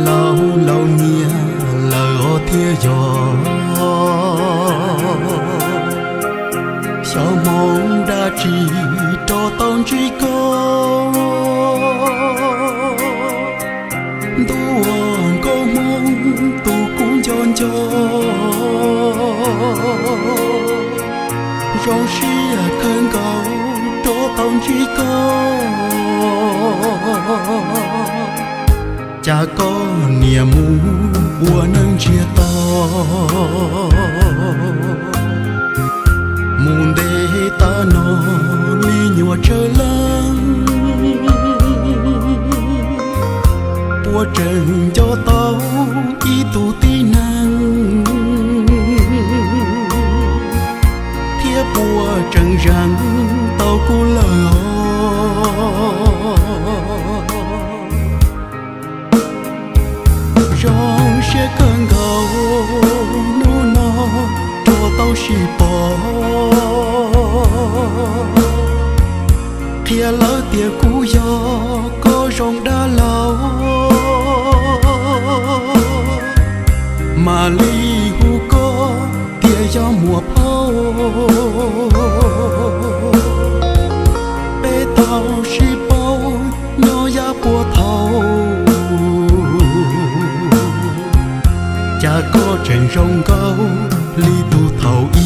Laus laus niam lawm os thiaj yog, xyov hmoov dab tsi rov tau ntsib koj. Ntuj aw, nkauj hmoob tus kuv nco nco, zoo siab kawg nkaus rov tau ntsib koj. Cas koj niam mus ua neej ntsiag to, mus ntev tag no me nyuam tsawg leej, puas tseem nco tau ib tug tib neeg, thiab puas tseem zeem tau kuv lawm os. Zoo siab kawg nkaus hnub no rov tau sib pom, qhia lawv tias kuv yog koj zoo dab laug, mam li hu koj tias yog muam phauj. Peb tau sib paub nyob yav puag thaum, cas koj tseem zoo nkauj li tus thaum ub,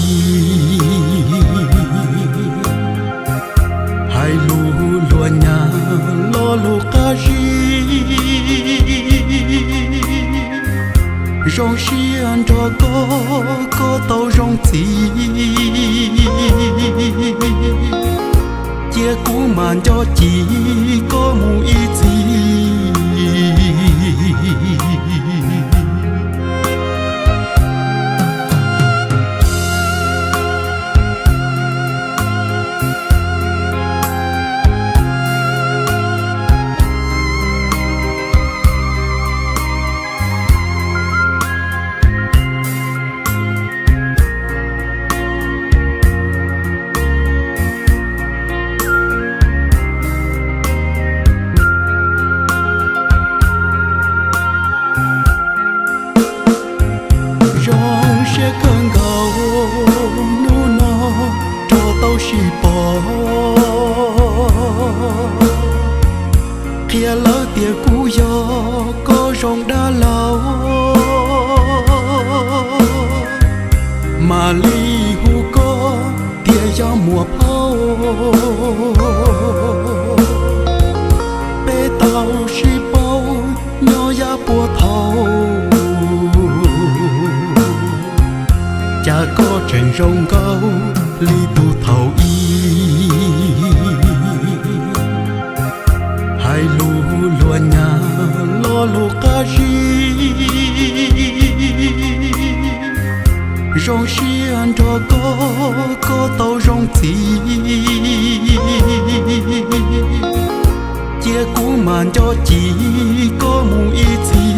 hais lus luag nyav lo lus qab zib. Zoo siab nrog koj, koj tau zoo txiv, cia kuv mam nco cim koj mus ib txhis. Zoo siab kawg nkaus hnub no rov tau sib pom, qhia lawv tias kuv yog koj zoo dab laug, mam li hu koj tias yog muam phauj. Peb tau sib paub nyob yav puag thaum, cas koj tseem zoo nkauj li tus thaum ub, hais lus luag nyav lo lus qab zib. Zoo siab nrog koj, koj tau zoo txiv, cia kuv mam nco cim koj mus ib txhis.